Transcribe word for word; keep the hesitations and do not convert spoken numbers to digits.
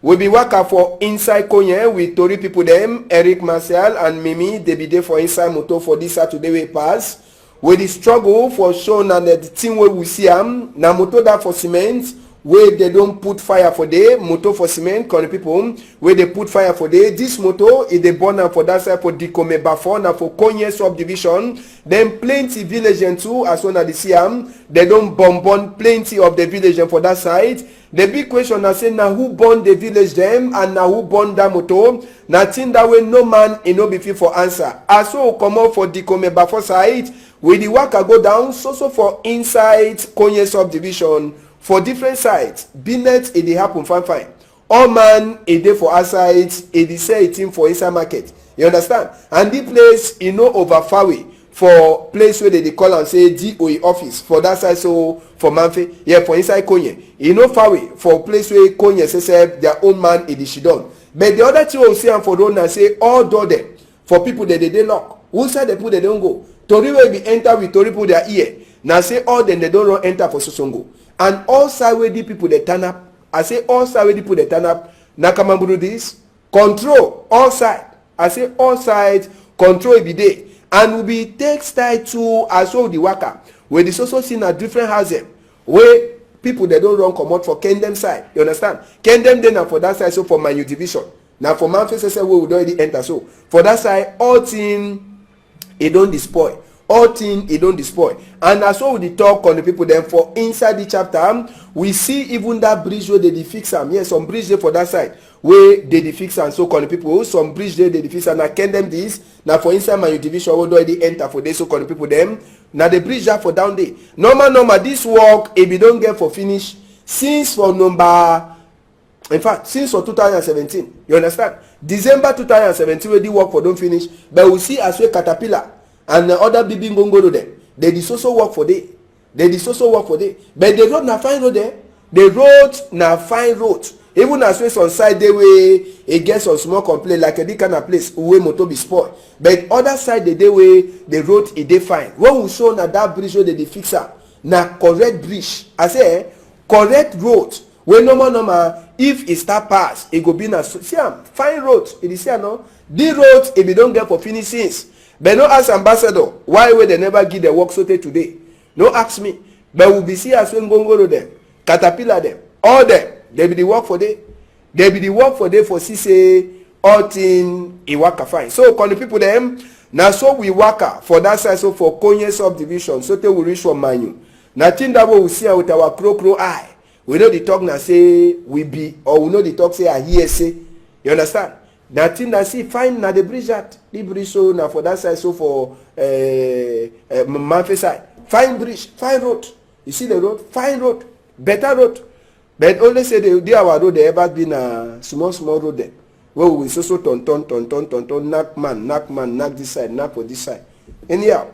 We be waka for inside Konye with tori people dem, Eric Martial and Mimi, dey be dey for inside motor for this Saturday wey pass. We dey struggle for show na the thing wey we see am, na motor that for cement, wey dey don put fire for there, motor for cement, country people, wey dey put fire for there. This motor, e dey burn am for that side for Dikome Bafo, na for Konye subdivision. Then plenty village dem too, as una dey see am, dey don burn burn plenty of the village dem for that side. The big question na say na who burn the village dem and na who burn that motor? Na thing that wey no man e no be fit for answer. As we comot for Dikome Bafo side, we dey waka go down so so for inside Konye subdivision for different sides. Business e dey happen fine fine. All man e dey for outside, e dey sell e thing for inside market. You understand? And the place e no over far way for place wey dey dey call am say D O E office for that side so for Mamfe, yeah, for inside Konye. E no far way for place wey Konye sef sef their own man e dey sidon. But the other thing wey we see am for road na say all door dem for people dem dey dey lock. Who side the people dem don go? Tori wey be enter with tori people their ear na say all dem dem don run enter for Sosongo. And all side wey the people dey turn up, I say all side wey the people dey turn up, na Kamamburu this, control all side. I say all side control e be dey. And we be take style too as we dey waka. We dey so so see na different house dem wey people dem don run comot for Kendem side. You understand? Kendem dey na for that side so for Manyu division. Na for Mamfe sef sef wey we don already enter so. For that side, all thing e don dey spoil. All thing e don dey spoil. And as we dey talk on the people dem for inside the chapter, we see even that bridge wey dey dey fix am. Yes, some bridge dey for that side wey dey dey fix am. So country people, some bridge dey dey dey fix am. Na Kendem this, na for inside Manyu division wey don already enter for there. So country people dem, na the bridge that for down there. Normal normal, this work e be don get for finish since for number, in fact, since for two thousand seventeen. You understand? December two thousand seventeen wey the work for don finish, but we see as wey caterpillar and the other big big ngongoro dem, dey dey so so work for there. Dey dey so so work for there. But the road na fine road eh. The road na fine road. Even as wey some side dey wey e get some small complaint, like a this kind of place wey motor be spoil. But other side dey dey wey the road e dey fine. When we show na that bridge wey dey dey fix am, na correct bridge. I say eh, correct road wey normal normal, if e start pass, e go be na so. See am, fine road, e dey see am no? The road e be don get for finish since. But no ask ambassador why wey dem never give the work sotey today. No ask me. But we be see as wey ngongoro dem, caterpillar dem, all dem, dey be dey work for there. Dey be dey work for there for see say all thing e waka fine. So country people dem, na so we waka for that side so for Konye subdivision sotey we reach for Manyu. Na thing that wey we see am with our kro kro eye. We no dey talk na say we be, or we no dey talk say I hear say. You understand? Na thing na see fine na the bridge that, the bridge so na for that side so for eh, eh, Mamfe side. Fine bridge, fine road. You see the road? Fine road, better road. But only say the, the our road dey ever be na small small road dem. Wey we so so turn turn turn turn turn turn, knack man, knack man, knack this side, knack for this side. Anyhow,